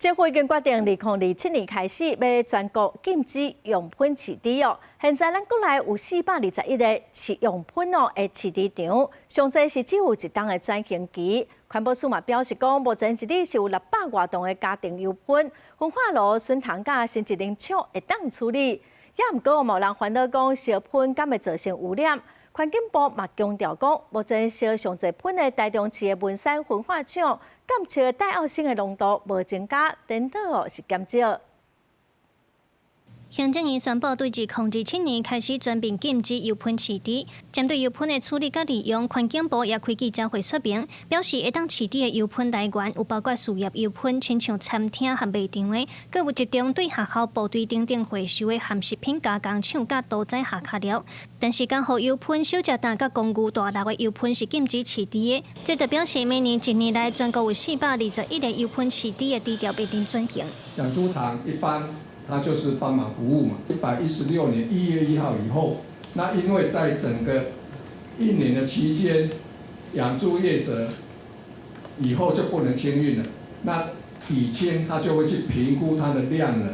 政府已經決定，2027年開始欲全國禁止用噴飼豬哦。現在咱國內有421個飼用噴哦的飼豬場，上濟是只有一冬的轉型期。環保署嘛表示講，目前一日是有600外噸的家庭油噴，焚化爐、蓀糖佮生質能廠會當處理。也毋過嘛有人煩惱講，燒噴敢會造成污染？環境部嘛強調講，目前燒上濟噴的台中市的文山焚化廠，監測戴奧辛的濃度無增加，顛倒哦是減少。行政院宣布，對2027年開始全面禁止油噴飼豬。針對油噴的處理佮利用，環境部也開記者會說明，表示會當飼豬的油噴來源有包括事業油噴，親像餐廳和賣場的，閣有集中對學校、部隊等等回收的含食品加工廠佮屠宰下跤料。但是，家戶油噴、小食檔佮公寓大樓的油噴是禁止飼豬的。這就表示，每年一年來全國有421個油噴飼豬的豬場面臨轉型。養豬場一般，它就是幫忙服務嘛。116年1月1號以後，那因為在整個一年的期間，養豬業者以後就不能清運了。那以前他就會去評估它的量能，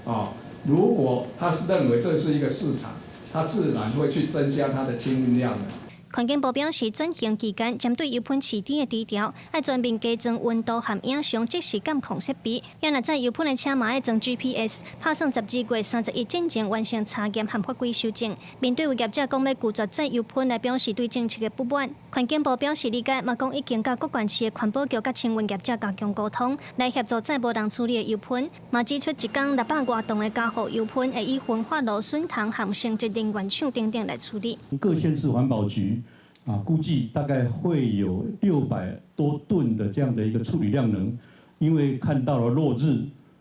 啊，如果他是認為這是一個市場，他自然會去增加它的清運量的。環境部表示，轉型期間，針對油噴飼豬的豬場，愛全面加裝溫度和影像即時監控設備。也若載油噴的車嘛愛裝 GPS，拍算12月31進前完成查驗和法規修正。面對有業者講欲拒絕載油噴來表示對政策的不滿，環境部表示理解，嘛講已經佮各縣市的環保局佮清運業者加強溝通，來協助載無人處理的油噴。嘛指出，一工600外噸的家戶油噴會以焚化爐、蓀糖和生質能源廠等等來處理。各縣市環保局啊，估計大概會有600多噸的這樣的一個處理量能，因為看到了落日，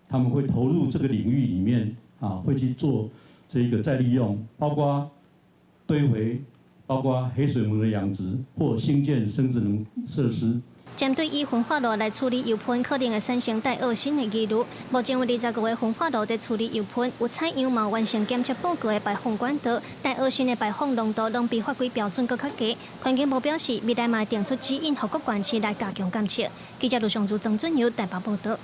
他們會投入這個領域裡面啊，會去做這個再利用，包括堆肥，包括黑水虻的養殖或興建生質能設施。針對以焚化爐來處理油噴可能會產生戴奧辛的疑慮，目前有25個焚化爐佇處理油噴，有採樣嘛完成檢測報告的排放管道，戴奧辛的排放濃度攏比法規標準閣較低。環境部表示，未來嘛會定出指引，予各縣市來加強監測。記者盧尚祖、曾俊友台北報道。